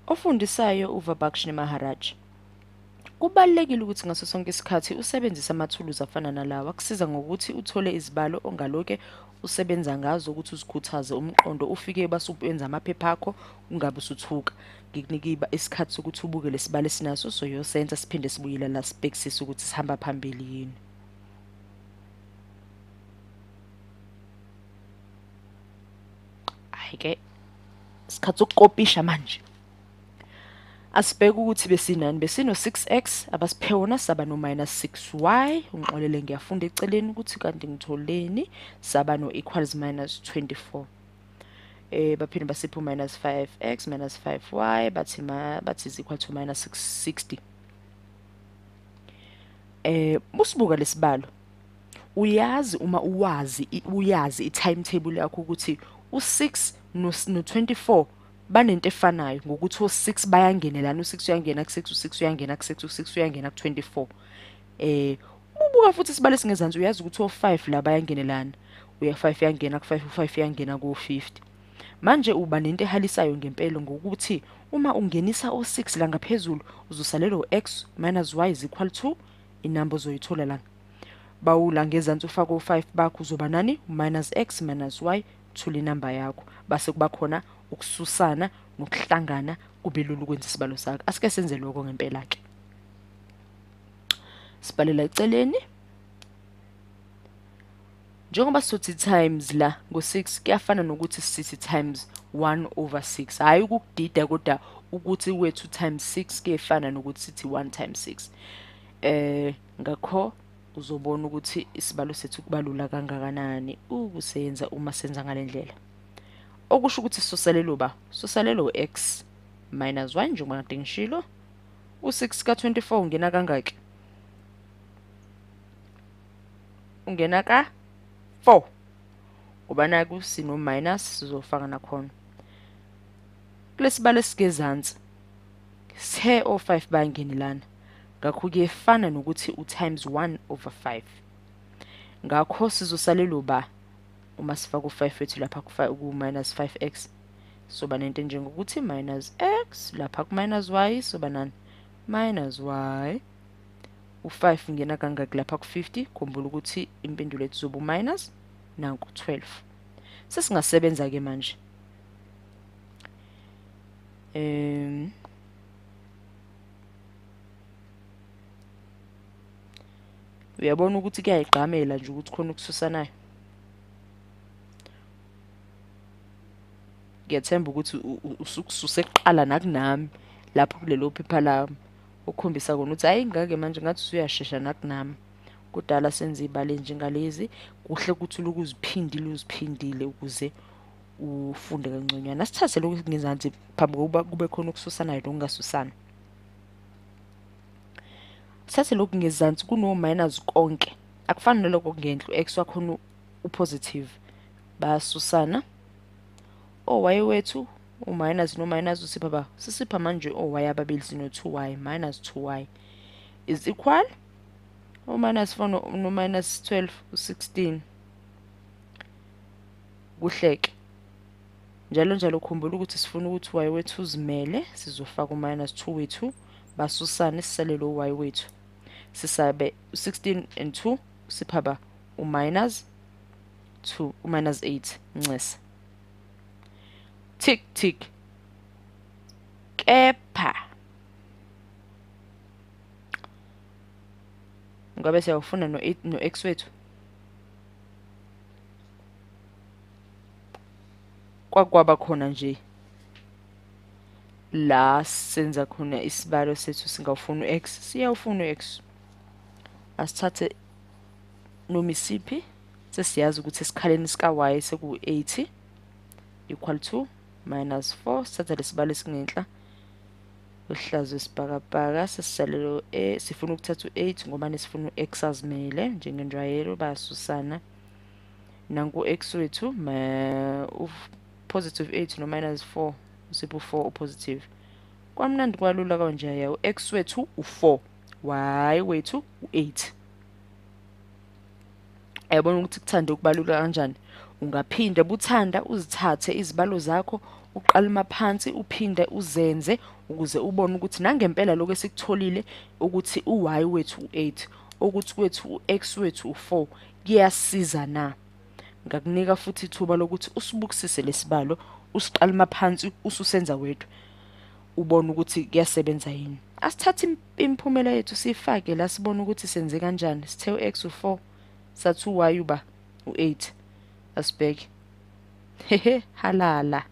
Ofundisayo uVabakshnee Maharaj. Kubalulekile ukuthi ngaso sonke isikhathi usebenzise amathuluzi afana nalawa akusiza ngokuthi uthole izibalo ongaloke usebenza ngazo ukuthi uzikhuthaze umqondo ufike base uyenza amaphepha akho ungabe usuthuka. Ngikunika isikhathi sokuthi ubuke lesibalo esinaso soyosenza siphinde sibuyele la sibhekisise ukuthi sihamba phambili yini. Hhayi-ke isikhathi sokukopisha manje. Asibheke ukuthi besinani, besino 6x abasiphe wona saba no minus 6y, ungixolele ngiyafunda eceleni ukuthi kanti ngitholeni, saba no equals minus 24. Baphinde basiphe minus 5x minus 5y bathi is equal to minus 660. Usibuka lesibalo uyazi uma uwazi uyazi i-timetable yakho ukuthi u6 no24 banento efanayo ngokuthi o6 bayangenelana, u6 uyangena ku6, u6 uyangena ku6, u6 uyangena ku24. Ubuka futhi isibalo esingezansi uyazi ukuthi o5 la bayangenelana, uya 5 uyangena ku5, u5 uyangena ku50. Manje uba nento ehalisayo ngempela ngokuthi uma ungenisa o6 la ngaphezulu uzosalela u-x minus y is equal to inamba ozoyithola la. Bawula ngezansi ufake o5 bakho uzoba nani? Minus x minus y, thola inamba yakho. Base kuba khona ukususana nokuhlangana kube lula ukwenza isibalo sakho. Asike senze lokho ngempela ke. Sibalela eceleni. Njengoba sithi times la ngo6 kuyafana nokuthi sithi times 1/6. Hayi ukukudida kodwa ukuthi wethu times 6 kuyefana nokuthi sithi 1 times 6. Ngakho uzobona ukuthi isibalo sethu kubalula kangakanani ukusenza uma senza ngalendlela. Okusho ukuthi sisosalelo ba, sisosalelo x minus 1 njengoba kade ngishilo. U6 ka24 ungena kangaki? Ungena ka 4. Ngoba naku sino minus sizofaka nakhona. Kulesibalo esingezansi sithe o5 bayangenelana. Ngakho kuyefana nokuthi u times 1/5. Ngakho sizosalelo ba uma sifaka u5 wethu lapha ku minus 5x soba nento njengokuthi minus x lapha ku minus y soba nani? Minus y. U5 ungena kangaki lapha ku50? Khumbula ukuthi impendulo yethu izoba minus nanku 12. Sesingasebenza ke manje. Uyabona ukuthi kuyayigqamela nje ukuthi khona ukususanayo. Ngiyathemba ukuthi usukususe kuqala nakunami lapho kulelo phepha lami ukukhombisa kona ukuthi hayi ngake manje ngathi usuyashesha nakunami. Kudala senze ibale njengalezi, kuhle ukuthi uziphindile uziphindile ukuze ufunde kangconywana. Asithathe lokhu ngezansi phambi kokuba kube khona ukususanayo nokungasusani. Sithathe lokhu ngezansi kuno minus konke. Akufani nalokho ngenhla x wakhona upositive bayasusana. O y wethu uminus no minus usipha ba sisipha manje o y ababili sino 2y minus 2y is equal o minus 4 no minus 12 u16. Kuhleke njalo njalo. Khumbula ukuthi sifuna ukuthi y wethu uzimele, sizofaka uminus 2 wethu basusane sisalele u-y wethu sisabe 16 and 2 sipha ba u-minus 2 u-minus 8 ncesa. Tick tick. Kepha ngabe siyawufuna no 8 no x wethu kwakwaba khona nje la senza khona isibalo sethu singawufuna u-x, siyawufuna u-x. Asithathe noma isiphi, sesiyazi ukuthi esikhaleni sika-y seku-80 equal to minus 4. Sithatha lesibalo esingenhla uhlazo isibhakabhaka sesisalelo e, sifuna ukuthatha u-8 ngoba nesifuna u-x azimele njengenjwayelo, bayasusana. Nanku x wethu positive 8 no minus 4 usipho 4 upositive. Kwamnandi kwalula kanjeya, u-x wethu u4, y wethu u8. Uyabona ukuthi kuthanda ukubalula kanjani? Ungaphinda buthanda uzithathe izibalo zakho Uqale phansi uphinde uzenze ukuze ubone ukuthi nangempela lokho esikutholile ukuthi u-y wethu u-8, ukuthi kwethu u-x wethu u-4 kuyasiza na. Ngakunika futhi ithuba lokuthi usibukisise lesibalo, usiqale phansi ususenza wedwa, ubone ukuthi kuyasebenza yini. Asithathe imiphumela yethu siyifake la sibone ukuthi senze kanjani. Sithe u-x u-4, sathi u-y uba u-8. Asibheke. Hehe, halala.